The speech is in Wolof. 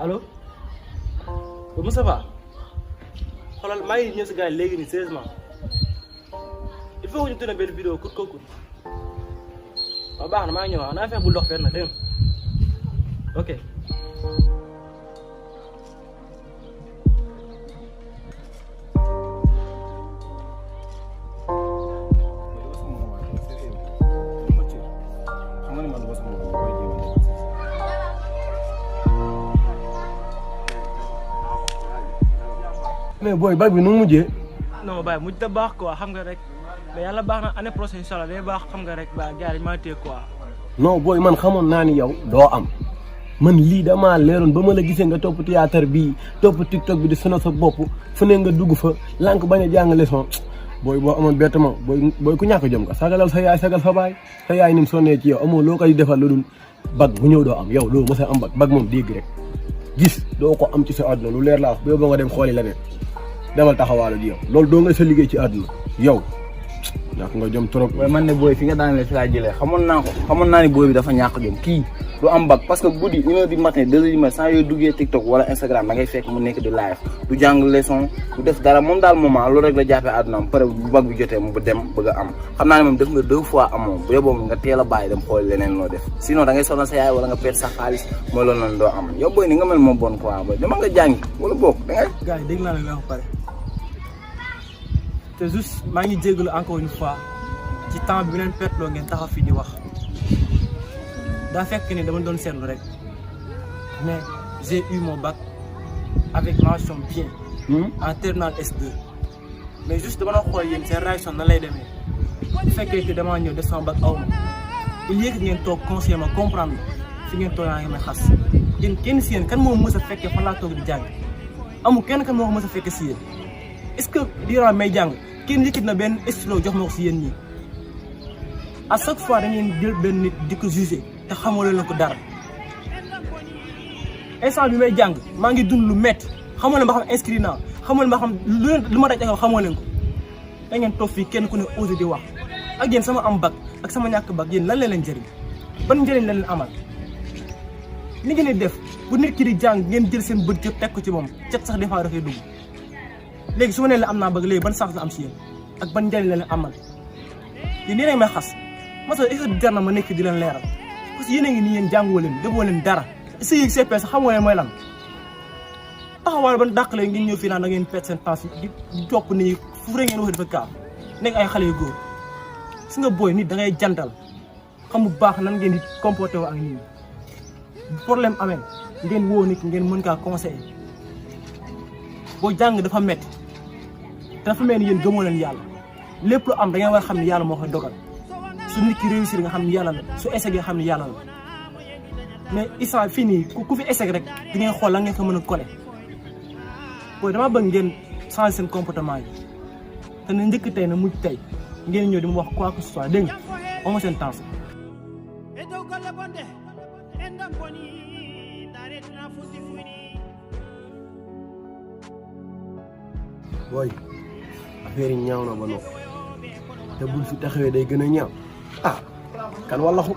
allo Moussa Ba xoolal maa ngi ñëw si gars yi léegi nii sérieusement il faut que ñu tourné benn vidéo kut ko kut waaw baax na maa ngi ñëw naa fexe bu dox fenn dégg nga ok. mais booy bag bi nu mu mujjee. non Baye mujj da baax quoi xam nga rek mais yàlla baax na année prochaine incha allah day baax xam nga rek ba gars yi maa téye quoi. non booy man xamoon naa ni yow doo am man lii damaa leeroon ba ma la gisee nga topp théâtre bii topp TikTok bi di sonal sa bopp fu ne nga dugg fa lànk bañ a jàng leçon booy boo amoon bett ma booy ku ñàkk jom nga sagalal sa yaay sagal sa baay sa yaay ni mu sonnee ci yow amoo loo koy defal lu dul bag bu ñëw doo am yow doo mos a am bag moom dégg rek gis doo ko am ci sa àdduna lu leer laa wax ba nga dem xooli la ne demal taxawaalu ji yow loolu doo nga sa liggéey ci àdduna yow ñàkk nga jom trop. waaye man ne booy fi nga daanee fi laa jëlee xamoon naa ni booy bi dafa ñàkk jom kii du am bac parce que guddi 1h du matin 2h du matin saa yooyu duggee TikTok wala Instagram da ngay fekk mu nekk di live du jàng leçon du def dara moom daal moment loolu rek la jàppee àdduna am pare bu bac bi jotee mu dem bëgg a am xam naa ne moom def nga 2 fois amoo bu yóbboo nga teel a bàyyi dem xool leneen loo def sinon da ngay sonal sa yaay wala nga perte sa xaalis mooy loolu noonu doo am yow booy ni nga mel moom bon quoi booy dama nga jàngi wala boog da ngay. gars yi dégg naa la nga wax pare te juste maa ngi jégalu encore une fois ci temps bi leen perte loo ngeen taxaw fii di wax daa fekk ne dama doon seetlu rek mais j'ai eu mon bac avec mention bien en terminale S2 mais juste dama doon xool yéen seen réaction nan lay demee bu fekkee que damaa ñëw def sama bac aw ma il y a que ngeen toog conseiller ma comprendre fi ngeen toog naa ngi may xas yéen kenn si yéen kan moo mës a fekkee fan laa toog di jàng amul kenn kan moo ko mës a fekkee si yéen est-ce que durant may jàng kenn yëkkit na benn stylo jox ma ko si yéen ñii à chaque fois da ngeen jël benn nit di ko jugé te xamoo leen ko dara instant bi may jàng maa ngi dund lu métti xamoo leen ba xam inscrit naa xamoo leen ba xam lu ma daj ak xamoo leen ko da ngeen toog fii kenn ku ne osé di wax ak yéen sama am bac ak sama ñàkk bac yéen lan la leen jëriñ ban njëriñ la leen amal li ngeen di def bu nit ki di jàng ngeen jël seen bët yëpp teg ko ci moom cet sax des fois dafay dugg léegi su ma nee la am naa bëgg léegi ban sax la am si yéen ak ban njëriñ la leen amal yéen yéen a ngi may xas masa est-ce que jar na ma nekk di leen leeral parce que yéen a ngi nii yéen jàngoo leen defoo leen dara est-ce que CP sax xamoo leen mooy lan taxawaale ban dàq leen ngeen ñëw fii naan da ngeen perte seen temps di topp nii fu rek ngeen wax dafa kaar nekk ay xale yu góor si nga booy nit da ngay jantal xam bu baax nan ngeen di comporté woo ak nit ñi problème amee ngeen woo nit ngeen mën kaa conseiller boo jàng dafa métti te dafa mel ni yéen gëmoo leen yàlla lépp lu am da ngeen war a xam ne yàlla moo koy dogal su nit ki réussir nga xam ne yàlla la su échec nga xam ne yàlla la mais instant fii nii ku fi échec rek di ngeen xool la ngeen ko mën a collé booy dama bëgg ngeen changer seen comportement yi te na njëkk tey na mujj tey ngeen ñëw di mu wax quoi que ce soit dégg nga amoo seen temps. booy affaire yi ñaaw na ba noppi te bul fi taxawee day gën a ñaaw ah kan wala xu